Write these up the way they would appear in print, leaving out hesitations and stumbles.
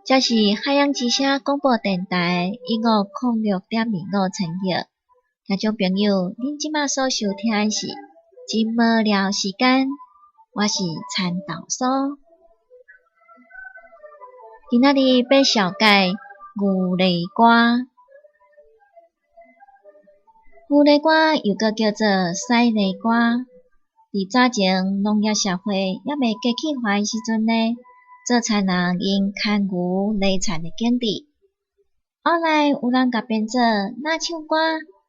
這是海洋之聲廣播電臺1506.25千赫。聽眾朋友，恁這馬所收聽的是真無聊時間，我是田豆酥。今仔日欲紹介牛犁歌。牛犁歌又閣叫做屎犁歌。佇早前農業社會猶未機器化的時陣呢，做田人用牽牛犁田的景致。後來有人共編做若唱歌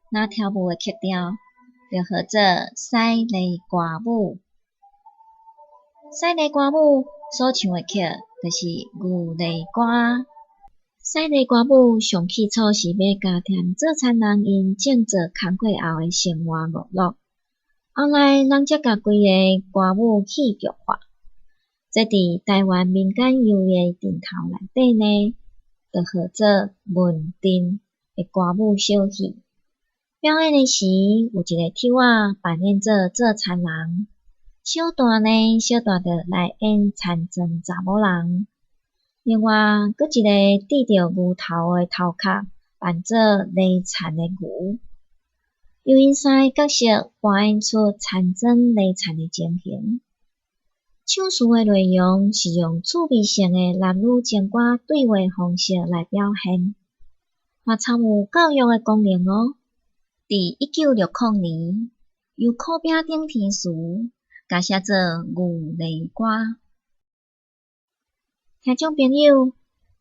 若跳舞的曲調，就號做屎犁歌舞。屎犁歌舞所唱的曲就是牛犁歌。屎犁歌舞上起初是欲加添做田人𪜶種作工過後的生活娛樂，後來人才共規个歌舞戲劇化。這佇臺灣民間遊藝陣頭內底呢，就號做問陣的歌舞小戲。表演的時，有一个丑仔扮演做做田人，小旦呢，小旦就來演田庄查某人。另外，閣一个戴著牛頭的頭殼，扮做犁田的牛，由𪜶三个角色扮演出田庄犁田的情形。唱詞的內容是用趣味性的男女情歌對話方式來表現，嘛摻有教育的功能哦。佇1960年，由苦餅頂填詞，共寫做《牛犁歌》。聽眾朋友，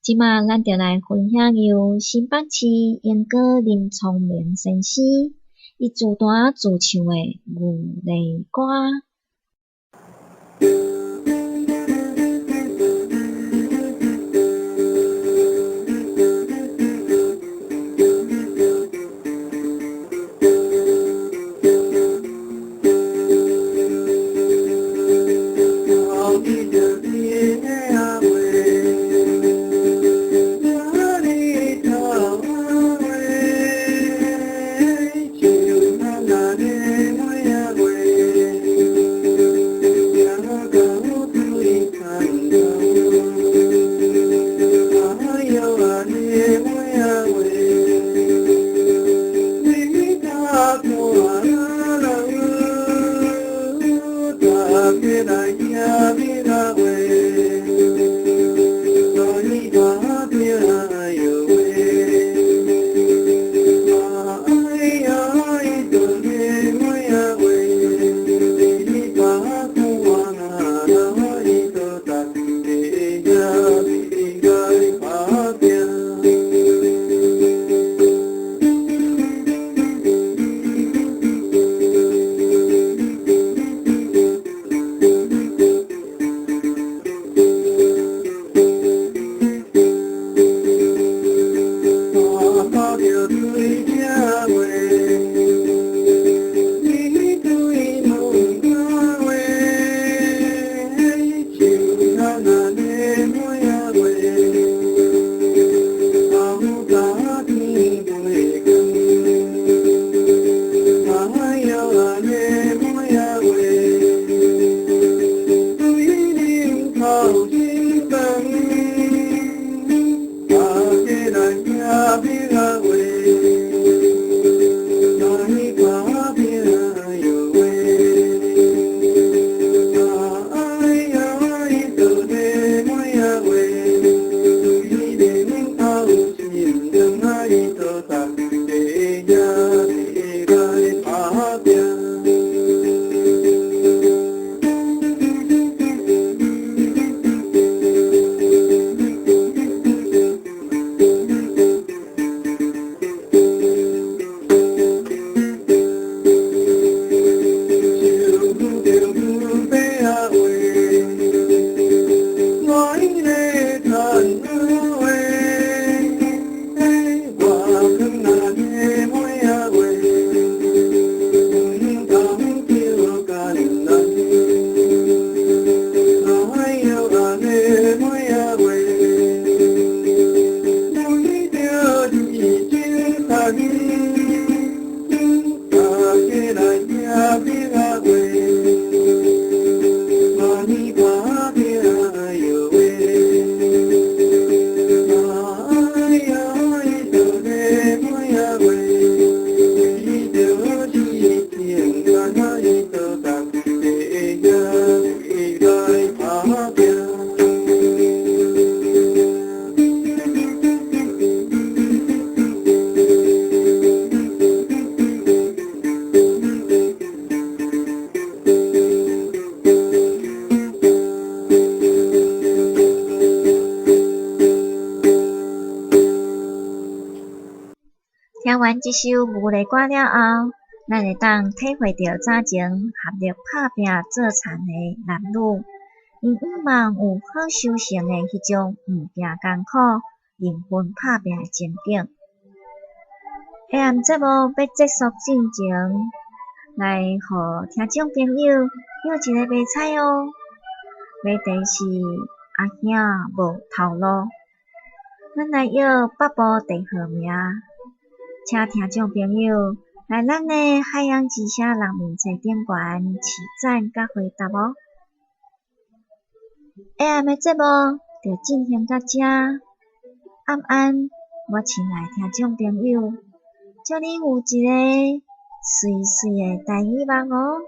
這馬咱就來分享由新北市鶯歌林聰明先生伊自彈自唱的《牛犁歌》。完這首牛犁歌了後，咱會當體會著早前合力拍拚做田的男女，𪜶向望有好收成的彼種毋驚艱苦、認份拍拚的情景。下暗節目欲結束進前，來予聽眾朋友約一个迷彩哦。謎題是阿兄無頭路，咱來約北部地號名，請聽眾朋友來咱的海洋之聲人面冊頂懸揤讚佮回答哦。下暗的節目就進行到遮，暗安，我親愛聽眾朋友，祝恁有一个媠媠的台語夢哦。